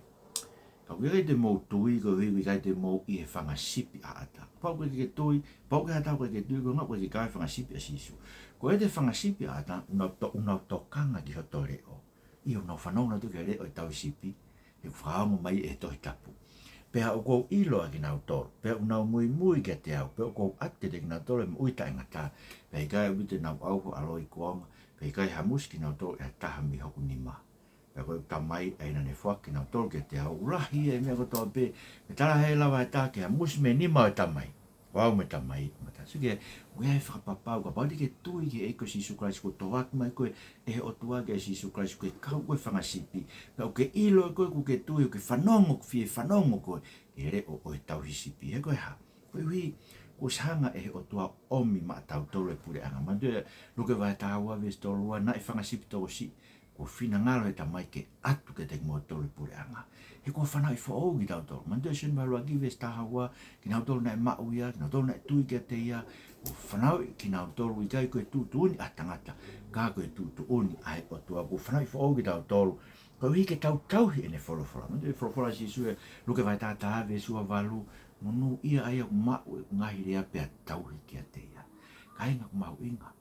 ka ʻoku ʻikai te mou tui koeʻuhi ʻoku ʻikai te mou ʻi he fanga sipi ʻaʻata. Kapau ʻoku ʻikai ke ke tui, kapau ʻoku ʻikai ha taha ʻoku ʻikai ke tui, ko e ʻuhinga ʻoku ʻikai ke ke kau he fanga sipi ʻa Sīsū. Ko ʻete fanga sipi ʻaʻata, ʻoku nau to-, ʻoku nau tokanga ki hoto leʻo. ʻIo, ʻoku nau fanongo nautolu ki he leʻo ʻo e tauhi sipi, he ʻoku fakaongo mai ʻe he Tohi Tapu. Pea ʻoku ou ʻilo ʻa kinautolu, pea ʻoku nau muimui kiate au, pea ʻoku ou ʻatu kiate kinautolu ʻa e moʻui taʻengata, pea ʻe ʻikai ʻaupito te nau ʻauha ʻa e ʻaloʻi kuonga, pea ʻe ʻikai hamusi kinautolu ʻe ha taha mei hoku nima. Pea ko ʻeku Tamai ʻa ia naʻa ne foaki kinautolu kiate au, ʻoku lahi ʻa e meʻa kotoa pē, ʻe taha ʻe lava ʻe taha ke hamusi mei he nima ʻo e Tamai. Ko au mo e Tamai ʻoku mata. Sio ki he, ʻoku ʻi ai e fakapapau, kapau te ke tui ki he ʻEiki ko Sīsū Kalaisi, kuo tohoaki mai koe ʻe he ʻOtua kia Sīsū Kalaisi, ko e kau ko ē fanga sipi. Pea ʻoku ke ʻilo ʻe koe, ʻoku ke tui, ʻoku ke fanongo, ʻoku fie fanongo koe ki he leʻo ʻo e tauhi sipi. He ko e hā? Koeʻuhi kuo ʻosi hanga ʻe he ʻOtua ʻo ʻomi maʻatautolu e puleʻanga. Manatuʻi Luke vahe taha ua veesi tolu ua, naʻe fanga sipi tokosiʻi, kuo finangalo ʻe he Tamai ke ʻatu kiate kimoutolu e puleʻanga. He kuo fanauʻi foʻou kitautolu. Manatuʻi Sione vahe ʻuluaki veesi taha ua, kinautolu naʻe maʻu ia, kinautolu naʻe tui kiate ia, kuo fanauʻi kinautolu, ʻikai ko e tuʻutuʻuni ʻa e tangata, ka ko e tuʻutuʻuni ʻa e ʻOtua. Kuo fanauʻi foʻou kitautolu koeʻuhi ke tau tauhi ʻene folofola. Manatuʻi e folofola ʻa Sīsū ʻi Luke vahe taha taha veesi ua valu, monūʻia ʻa ia ʻoku maʻu ʻeku ngaahi lea pea tauhi kiate ia. Kāinga, ʻoku mahuʻinga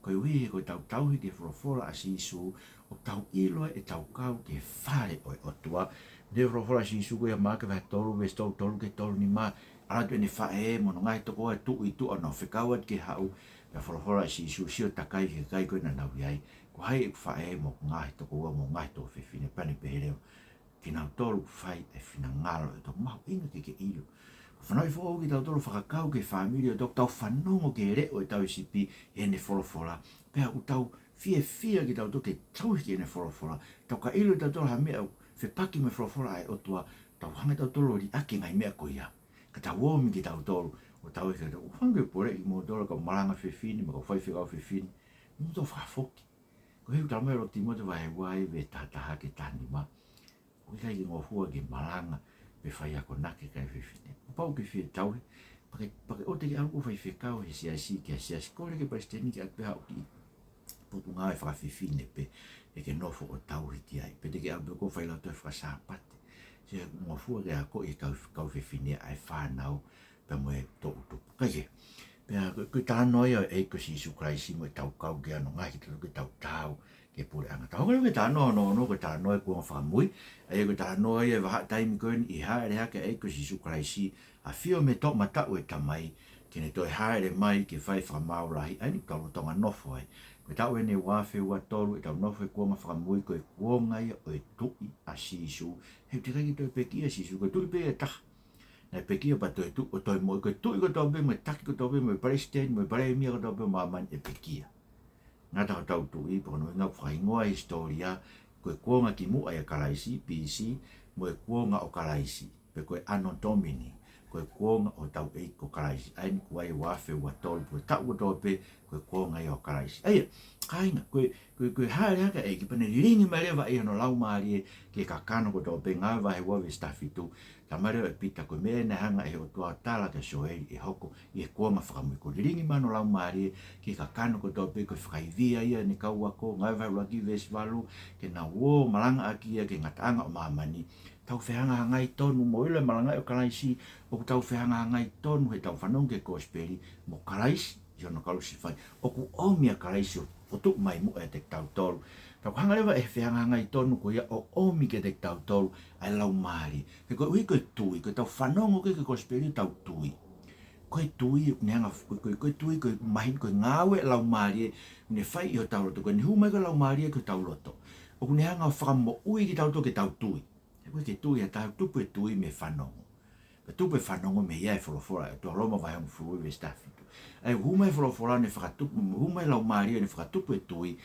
koeʻuhi he ko ʻetau tauhi ki he folofola ʻa Sīsū, ʻoku tau ʻilo ai ʻetau kau ki he fale ʻo e ʻOtua. Manatuʻi e folofola ʻa Sīsū ko ia ʻi Maʻake vahe tolu veesi tolu tolu ki he tolu nima, ʻalu atu ʻene faʻē mo hono ngaahi tokoua ʻo tuʻu ʻi tuʻa ʻo nau fekau atu ki he haʻu. Pea folofola ʻa Sīsū, sio takai ki he kakai ko ē naʻa nau ʻi ai, ko hai ʻeku faʻē mo hoku ngaahi tokoua mo hoku ngaahi tuofefine? Pea ne pehē leva, kinautolu ʻoku fai e finangalo ʻo e ʻOtua. Mahuʻinga ke ke ʻilo. Fanauʻi foʻou kitautolu, fakakau ki he fāmili ʻo e ʻOtua, tau fanongo ki he leʻo ʻo e tauhi sipi ʻi heʻene folofola. Pea ʻoku tau fiefia kitautolu ke tauhi ki heʻene folofola. Tau ka ʻilo kitautolu ha meʻa ʻoku fepaki mo e folofola ʻa e ʻOtua, tau hanga kitautolu ʻo liʻaki e ngaahi meʻa ko ia, ka tau ō mai kitautolu ʻo tauhi kitautolu. ʻOku ou feinga ke poleʻi kimoutolu kau malanga fefine mo e kau faifekau fefine, mou toe fakafoki. Koeʻuhi ʻoku talamai ʻe Lotu Tīmote vahe ua ʻi he veesi taha taha ki he taha nima, ʻoku ʻikai ke ngofua ke malanga pe faiakonaki e kakai fefine. Kuo pau ke fie tauhi, pea ke, pea ke ʻoua te ke ʻalu ʻo faifekau he siasi ki ha siasi, kole ki he palesiteni ke ʻatu pē haʻo kiʻi potungāue fakafefine pē ʻe ke nofo ʻo tauhi ki ai. Pe te ke ʻalu pē ʻo fai lautohi fakasāpate. Sio, ʻoku ngofua ke akoʻi e kau, kau fefine ʻa e fānau pea mo e toʻu tupu. Kae kehe, pea ko, ko e talanoa ia ʻo e ʻEiki ko Sīsū Kalaisi mo ʻetau kau ki ai, ʻoku ʻikai ke tau, ke tau taau ki he puleʻanga. Tau hoko leva ki he talanoa hono ono, ko e talanoa ʻo e kuonga fakamui. ʻA ia ko e talanoa ia ʻo e vahaʻa taimi ko eni ʻi he hāʻele hake ʻa e ʻEiki ko Sīsū Kalaisi, ʻafio mei he toʻomataʻu ʻo e Tamai, ke ne toe hāʻele mai ke fai e fakamaau lahi. ʻA eni ʻoku tau lolotonga nofo ai. Ko e taʻu eni ʻe ua afe ua tolu ʻetau nofo he kuonga fakamui, ko e kuonga ia ʻo e tuʻi ʻa Sīsū. He ʻoku teʻeki ai ke toe pekia ʻa Sīsū, ko e tuli pē ia ʻe taha naʻe pekia pea toetuʻu ʻo toe moʻui. Ko e tuʻi kotoa pē mo e taki kotoa pē mo e palesiteni mo e palēmia kotoa pē ʻo māmani ʻe pekia. Ngata hotau tuʻi, pea ko hono ʻuhinga ʻoku fakahingoa ʻi he hisitōlia ko e kuonga kimuʻa ʻia Kalaisi, B C, mo e kuonga ʻo Kalaisi, pe ko e Anno Domini, ko e kuonga ʻo hotau ʻEiki ko Kalaisi. ʻA eni kuo ʻi ai e ua afe ua tolu, ko e taʻu kotoa pē Ko e kuonga ia ʻo Kalaisi. ʻA ia, kāinga, ko e, ko e, ko e hāʻele hake ʻa e ʻEiki pea ne lilingi mai leva ʻe ia hono Laumālie ki he kakano kotoa pē, Ngāue vahe ua veesi taha fitu. Talamai leva ʻe Pita, ko e meʻa ia naʻe hanga ʻe he ʻOtua ʻo tala kia Sioeli ʻe hoko ʻi he kuonga fakamui. Kuo lilingi mai hono Laumālie ki he kakano kotoa pē, ko e fakaivia ia ʻene kau ako, Ngāue vahe ʻuluaki veesi valu, ke nau ō ʻo malangaʻaki ia ki he ngataʻanga ʻo māmani. Tau fehangahangai tonu mo e ʻilo e malangaʻi ʻo Kalaisi, ʻoku tau fehangahangai tonu heʻetau fanongo ki he kosipeli mo Kalaisi ʻi hono kalusefai. ʻOku ʻomi ʻa Kalaisi ʻo, ʻo tuʻu mai muʻa ʻiate kitautolu. Pea ʻoku hanga leva ʻe he fehangahangai tonu ko ia ʻo ʻomi kiate kitautolu ʻa e Laumālie. He koeʻuhi ko e tui, ko ʻetau fanongo ki he, ki he kosipeli ʻoku tau tui. Ko e tui, ʻoku ne hanga, ko e, ko e, ko e tui, ko e mahino, ko e ngāue ʻa e Laumālie, ʻoku ne fai ʻi hotau loto, ko ʻene hū mai ko e Laumālie ki hotau loto. ʻOku ne hanga ʻo fakamoʻui kitautolu ke tau tui. He ʻoku ʻikai ke tui ha taha, tupu e tui mei he fanongo. Pea tupu e fanongo mei he ʻi ai e folofola ʻa e ʻOtua, Loma vahe hongofulu veesi taha fitu. ʻA ia, hū mai e folofola ʻo ne fakatupu, hū mai e Laumālie ʻo ne fakatupu e tui.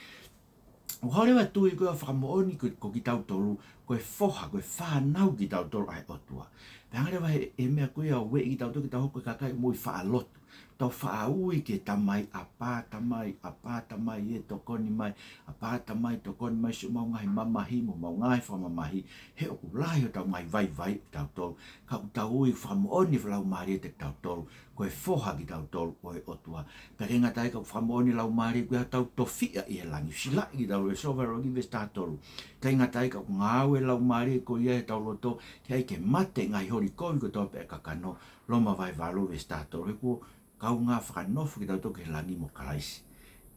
ʻOku hā leva e tui ko e fakamoʻoni ko, ko kitautolu, ko e foha, ko e fānau kitautolu ʻa e ʻOtua. Pea hanga leva ʻe he, ʻe he meʻa ko ia ʻo ueʻi kitautolu ke tau hoko ko e kakai moʻui faʻa lotu. Tau faʻa ui ki he Tamai, ʻApā Tamai, ʻApā Tamai ē, tokoni mai, ʻApā Tamai, tokoni mai siʻomau ngaahi mamahi mo homau ngaahi fakamamahi, he ʻoku lahi hotau ngaahi vaivai ʻo kitautolu, ka ʻoku tau ui, fakamoʻoni ʻe he Laumālie kiate kitautolu ko e foha kitautolu ʻo e ʻOtua. Pea ʻikai ngata ai, ka ʻoku fakamoʻoni e Laumālie ko ia ʻetau tofiʻa ʻi he langi, silaʻi kitautolu, ʻEfesō vahe ʻuluaki veesi taha tolu. ʻIkai ngata ai, ka ʻoku ngāue e Laumālie ko ia ʻi hotau loto, ke ʻai ke mate e ngaahi holi kovi kotoa pē ʻa e kakano, Loma vahe valu veesi taha tolu. He kuo kaungā fakanofo kitautolu ki he langi mo Kalaisi.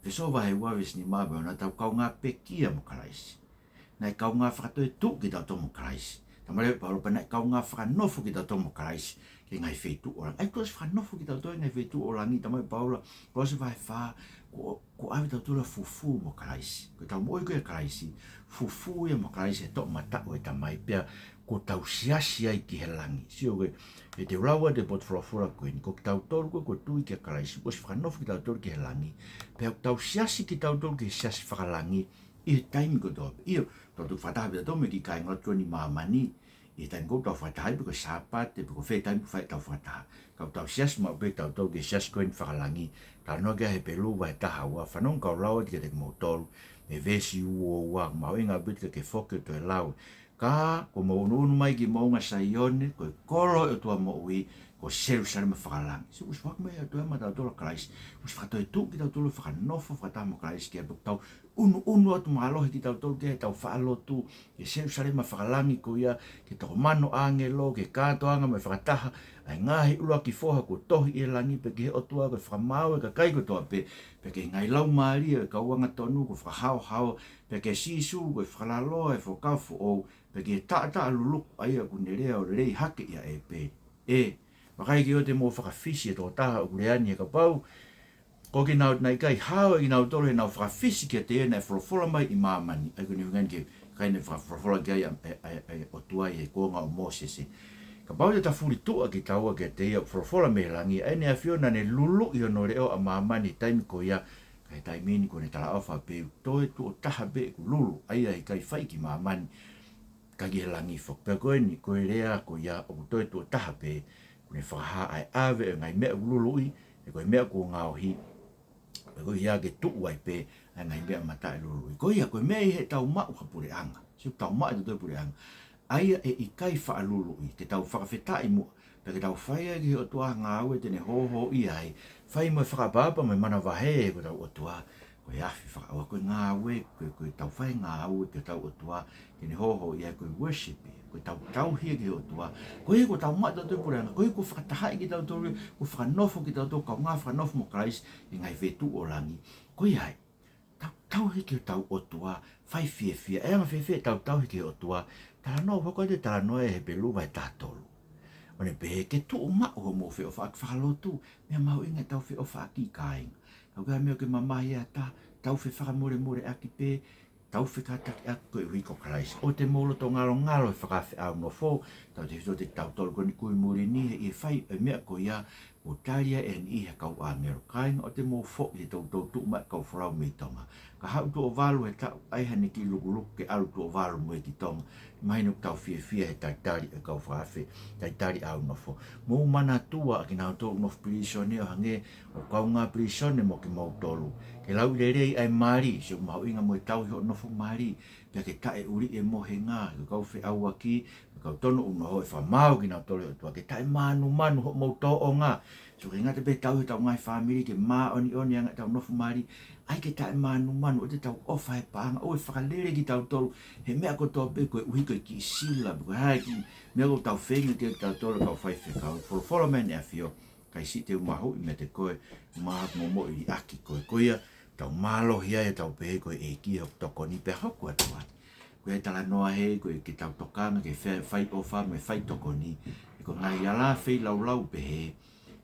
ʻEfesō vahe ua veesi nima, pea naʻa tau kaungā pekia mo Kalaisi. Naʻe kaungā fakatoetuʻu kitautolu mo Kalaisi. Talamai leva ʻe Paula pea naʻe kaungā fakanofo kitautolu mo Kalaisi ki he ngaahi feituʻu ʻo langi. ʻA ia kuo ʻosi fakanofo kitautolu ʻi he ngaahi feituʻu ʻo langi, talamai ʻe Paula, Kolose vahe fā, kuo, kuo ʻave kitautolu ʻo fufū mo Kalaisi. Ko ʻetau moʻui ko ia ʻia Kalaisi, fufū ia mo Kalaisi he toʻomataʻu ʻo e Tamai, pea kuo tau siasi ai ki he langi. Sio ko e, ʻe te u lau atu e potu folofola ko eni, ko kitautolu ko ē kuo tui kia Kalaisi, kuo ʻosi fakanofo kitautolu ki he langi, pea ʻoku tau siasi kitautolu ki he siasi fakalangi ʻi he taimi kotoa pē. ʻIo, tau tuʻu fakataha pē tautolu mo e kiʻi kāingalotu ko eni ʻi māmani ʻi he taimi ko ē ʻoku tau fakataha ai, pe ko e Sāpate, pe ko fē taimi ʻoku fai ʻetau fakataha. Ka ʻoku tau siasi maʻu pē tautolu ki he siasi ko eni fakalangi. Talanoa ki ai Hepelū vahe taha ua, fanongo kau lau atu kiate kimoutolu mei he veesi uo ua, mahuʻinga ʻaupito ke ke foki ʻo toe lau. Ka kuo mou ʻunuʻunu mai ki he moʻunga Saione, ko e kolo ʻo e ʻOtua moʻui, ko Selūsalema Fakalangi. Sio, kuo ʻosi foaki mai ʻe he ʻOtua maʻatautolu ʻa Kalaisi, kuo ʻosi fakatoetuʻu kitautolu, fakanofo fakataha mo Kalaisi ki ai, pea ʻoku tau ʻunuʻunu atu mālohi kitautolu ki ai heʻetau faʻa lotu ki he Selūsalema Fakalangi ko ia, ki he toko mano ʻāngelo, ki he kātoanga mo e fakataha ʻa e ngaahi ʻuluaki foha kuo tohi ʻi he langi, pea ki he ʻOtua ko e fakamaau e kakai kotoa pē, pea ki he ngaahi laumālie ʻo e kau angatonu kuo fakahaohaoa, pea kia Sīsū ko e fakalaloa ʻo e Fuakava Foʻou, pea ki he taʻataʻa luluku ʻa ia kuo ne lea ʻo lelei hake ʻia ʻĒpeli. ʻE, vakai ke ʻoua te mou fakafisi he tokotaha ʻoku lea ni, he kapau ko kinautolu naʻe ʻikai hao ʻe kinautolu heʻenau fakafisi kiate ia naʻe folofola mai ʻi māmani. ʻA ia ko ʻene ʻuhinga eni ki he kakai naʻe fakafolofola ki ai ʻa e, ʻa e, ʻa e ʻOtua ʻi he kuonga ʻo Mōsese. Kapau te ta fulituʻa kitaua kiate ia ʻoku folofola mei he langi, ʻa ʻEne ʻAfio naʻa ne luluʻi hono leʻo ʻa māmani he taimi ko ia, ka ʻi he taimi ni kuo ne talaʻofa pē, toe tuʻo taha pē ʻeku lulu, ʻa ia ʻe ʻikai fai ki māmani, ka ki he langi foki. Pea ko eni, ko e lea ko ia ʻoku toe tuʻo taha pē, kuo ne fakahā ʻa e ʻave ʻo e ngaahi meʻa kuo luluʻi, he ko e meʻa kuo ngaohi, pea ko ia ke tuʻu ai pē ʻa e ngaahi meʻa mataʻiluluʻi. Ko ia, ko e meʻa ʻi heʻetau maʻu ha puleʻanga, sio, ʻoku tau maʻu ʻe tautolu e puleʻanga, ʻa ia ʻe ʻikai faʻa luluʻi, ke tau fakafetaʻi muʻa, pea ke tau fai ai ki he ʻOtua ha ngāue te ne hōhōʻia ai, fai mo e fakaʻapaʻapa mo e manavahē ko hotau ʻOtua, ko e afi fakaʻauha, ko e ngāue, ko e, ko ʻetau fai ngāue ki hotau ʻOtua, ke ne hōhōʻia ai, ko e worship ia, ko ʻetau tauhi ia ki he ʻOtua. Ko ia kuo tau maʻu ʻe tautolu e puleʻanga, ko ia kuo fakatahaʻi kitautolu, kuo fakanofo kitautolu, kaungā fakanofo mo Kalaisi ʻi he ngaahi feituʻu ʻo langi. Ko ia ai, tau tauhi ki hotau ʻOtua, fai fiefia, ʻe anga fēfē ʻetau tauhi ki he ʻOtua? Talanoa, hoko atu e talanoa ʻi he Hepelū vahe taha tolu. ʻO ne pehē ke tuʻu maʻu hoʻomou feʻofaʻaki fakalotu, meʻa mahuʻinga ʻetau feʻofaʻaki, kāinga. Ka ʻoku ʻi ai ha meʻa ʻoku ke mamahi ai, tau fefakamolemoleʻaki pē, tau fekātakiʻaki koeʻuhi ko Kalaisi. ʻOua te mou loto ngalongalo he fakaafe ʻaunofo, tautefito kiate kitautolu ko eni ʻoku ʻi muli ni, he ʻi he fai e meʻa ko ia, ʻo tali ai ʻe he niʻihi ha kau ʻāngelo, kāinga, ʻoua te mou foʻi he toutou tuʻu mai e kau folau mei Tonga. Ka haʻu tuʻo valu he taʻu, ʻai haʻane kiʻi lukuluku ke ʻalu tuʻo valu mo ia ki Tonga. Mahino ʻoku tau fiefia he talitali e kau fakaafe, talitali ʻa e nofo. Mou manatua ʻa kinautolu ʻoku nofo pilīsone ʻo hangē ʻoku kaungā pilīsone mo kimoutolu. Ke lau lelei ʻa e mali, sio mahuʻinga mo e tauhi hoʻo nofo mali. Pea ke taʻeʻuli e mohenga, ke kau feʻauaki, ke kau tonu ʻunoho, ʻe fakamaau kinautolu ʻe he ʻOtua, ke taʻemānumanu hoʻomou tōʻonga. Sio, ʻikai ngata pē he tauhi hotau ngaahi fāmili, ke māʻoniʻoni ange ʻetau nofo mali, ʻai ke taʻemānumanu, ʻoua te tau ʻofa he paʻanga, ʻoua ʻe fakalele kitautolu he meʻa kotoa pē koeʻuhi ko e kiʻi sila, pe ko e hā e kiʻi meʻa ʻoku tau feinga ke tautolu kau faifekau. Folofola mai ʻEne ʻAfio, kae siʻi te u mahuʻi meiate koe, mo moʻui ʻaki koe. Ko ia, tau mālohi ai ʻetau pehē ko e ʻEiki hoku tokoni pea hoko atu ai. Ko e talanoa hē, ko e ke tau tokanga ke fai, fai ʻofa mo e fai tokoni. He ko e ngaahi ala feilaulau pehē,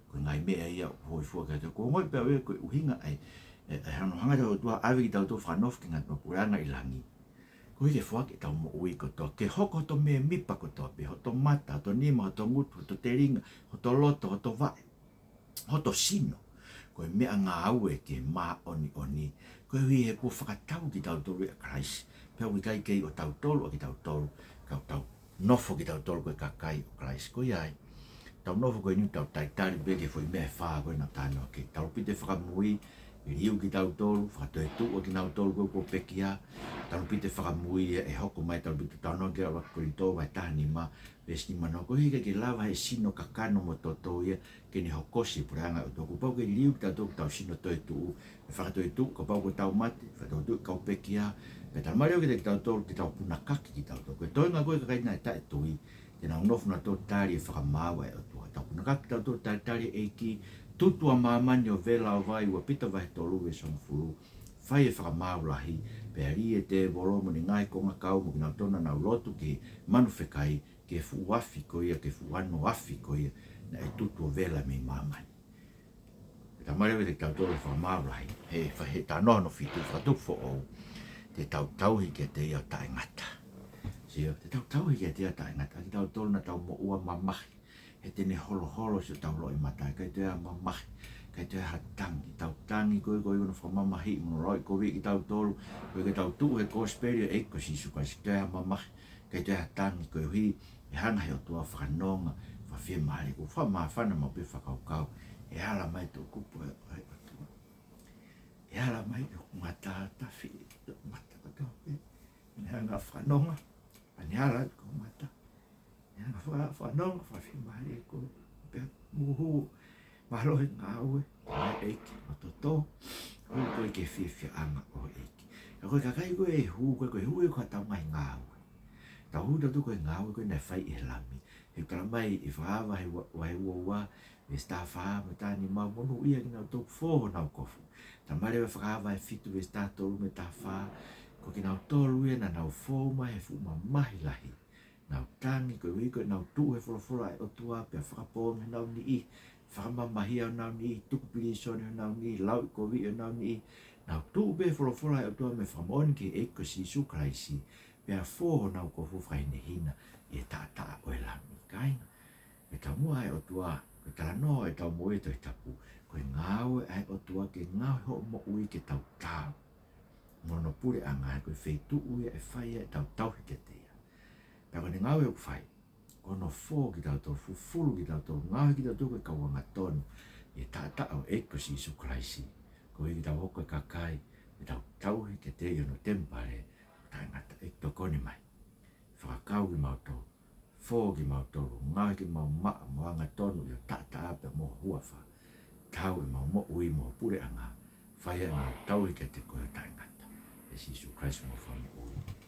ko e ngaahi meʻa ia ʻoku hōifua kiate au. Ko e ongoʻi pē au ia ko e ʻuhinga ʻa e, ʻa e, ʻa e hanga, hanga ʻe he ʻOtua ʻo ʻave kitautolu fakanofo ki he ngaahi puleʻanga ʻi langi, koeʻuhi ke foaki ʻetau moʻui kotoa, ke hoko hoto mēmipa kotoa pē, hoto mata, hoto nima, hoto ngutu, hoto telinga, hoto loto, hoto vaʻe, hoto sino ko e meʻangāue ke māʻoniʻoni. Koeʻuhi he kuo fakatau kitautolu ʻe Kalaisi, pea ʻoku ʻikai kei ʻo tautolu ʻa kitautolu, ka ʻoku tau nofo kitautolu ko e kakai ʻo Kalaisi. Ko ia ai, tau nofo ko eni ʻo tau talitali pē ki he foʻi meʻa ʻe fā ko ē naʻa tau talanoa ki ai. Talupite fakamui, liliu kitautolu, fakatoetuʻu ʻa kinautolu ko ē kuo pekia. Talupite fakamui ʻe hoko mai, talupite tau talanoa ki ai ʻuluaki Kolinitō vahe taha nima, veesi nima noa, koeʻuhi he ʻikai ke lava ʻe he sino kakano mo toto ia ke ne hokosi e puleʻanga ʻo e ʻOtua. Kuo pau ke liliu kitautolu ki hotau sino toetuʻu, ʻe fakatoetuʻu kapau kuo tau mate, fakatoetuʻu e kau pekia, pea tala mai leva kiate kitautolu ke tau punakaki kitautolu. Ko e toenga ko ē ʻa e kakai naʻe taʻetui, te nau nofo nautolu ʻo tali e fakamaau ʻa e ʻOtua. Tau punakaki kitautolu ʻo talitali e ʻEiki, tutu ʻa māmani ʻo vela ʻo vai, ua Pita vahe tolu veesi hongofulu, fai e fakamaau lahi, pea lī e tēvolo mo ʻene ngaahi kongakau mo kinautolu naʻa nau lotu ki he manu fekai, ki he fuʻu afi ko ia, ki he fuʻu ano afi ko ia naʻe tutu ʻo vela mei māmani. Pea tala mai leva kiate kitautolu e fakamaau lahi, he, fa-, he talanoa hono fitu, Fakatupu Foʻou, te tau tauhi kiate ia ʻo taʻengata. Sio, te tau tauhi kiate ia ʻo taʻengata. ʻA kitautolu naʻa tau moʻua mamahi, he te ne holoholo siʻotau loʻimata, ʻikai toe ʻi ai ha mamahi, ʻikai toe ʻi ai ha tangi. Tau tangi ko ē, ko e ʻuhinga ʻoku fakamamahiʻi mo lauʻikoviʻi kitautolu, koeʻuhi ke tau tuʻu he kosipeli ʻo e ʻEiki ko Sīsū Kalaisi, ʻikai toe ʻi ai ha mamahi, ʻikai toe ʻi ai ha tangi, koeʻuhi ʻe hanga ʻe he ʻOtua ʻo fakanonga, fakafiemālieʻi. ʻOku fakamāfana maʻu pē fakakaukau, ʻe ala mai e toʻukupu ʻo e, ʻo e ʻOtua, ʻe ala mai ki hoku mata, tafi e loʻimata kotoa pē, ʻe hanga ʻo fakanonga, ʻa ʻene ala ki hoku mata, ʻe hanga ʻo faka-, fakanonga, fakafiemālieʻi koe, pea mou hū mālohi he ngāue ʻa e ʻEiki mo toto, hū koe ki he fiefiaʻanga ʻo e ʻEiki. Ka ko e kakai ko ē ʻe hū, ko e, ko e hū ia ko hotau ngaahi ngāue. Tau hū tautolu ko e ngāue ko ē naʻe fai ʻe he Lami. He ʻoku tala mai ʻi Fakahā vahe ua, vahe ua ua, veesi taha fā mo e taha nima, monūʻia kinautolu ʻoku fō honau kofu. Tala mai leva ʻi Fakahā vahe fitu veesi taha tolu mo e taha fā, ko kinautolu ia naʻa nau fou mai he fuʻu mamahi lahi, nau tangi koeʻuhi ko ʻenau tuʻu he folofola ʻa e ʻOtua, pea fakapoongi honau niʻihi, fakamamahia honau niʻihi, tuku pilīsone honau niʻihi, lauʻikoviʻi honau niʻihi. Nau tuʻu pē he folofola ʻa e ʻOtua mo e fakamoʻoni ki he ʻEiki ko Sīsū Kalaisi, pea fō honau kofu, fakahinehina ʻi he taʻataʻa ʻo e Lami. Kāinga, ko e taumuʻa ʻa e ʻOtua, ko e talanoa ʻetau moʻui he Tohi Tapu, ko e ngāue ʻa e ʻOtua ke ngaohi hoʻo moʻui ke tau taau mo hono puleʻanga, he ko e feituʻu ia ʻe fai ai ʻetau tauhi kiate ia. Pea ko ʻene ngāue ʻoku fai, ko hono fō kitautolu, fufulu kitautolu, ngaohi kitautolu ko e kau angatonu ʻi he taʻataʻa ʻo e ʻEiki ko Sīsū Kalaisi, koeʻuhi ke tau hoko ko e kakai ʻe tau tauhi kiate ia ʻi hono temipale ʻo taʻengata. ʻEiki, tokoni mai. Fakakau kimautolu, fō kimautolu, ngaohi ke mau maʻa mo angatonu ʻi ho taʻataʻa pea mo ho huafa. Taau ʻemau moʻui mo ho puleʻanga, fai ai ʻemau tauhi kiate koe ʻo taʻengata. ʻE Sīsū Kalaisi homau Fakamoʻui.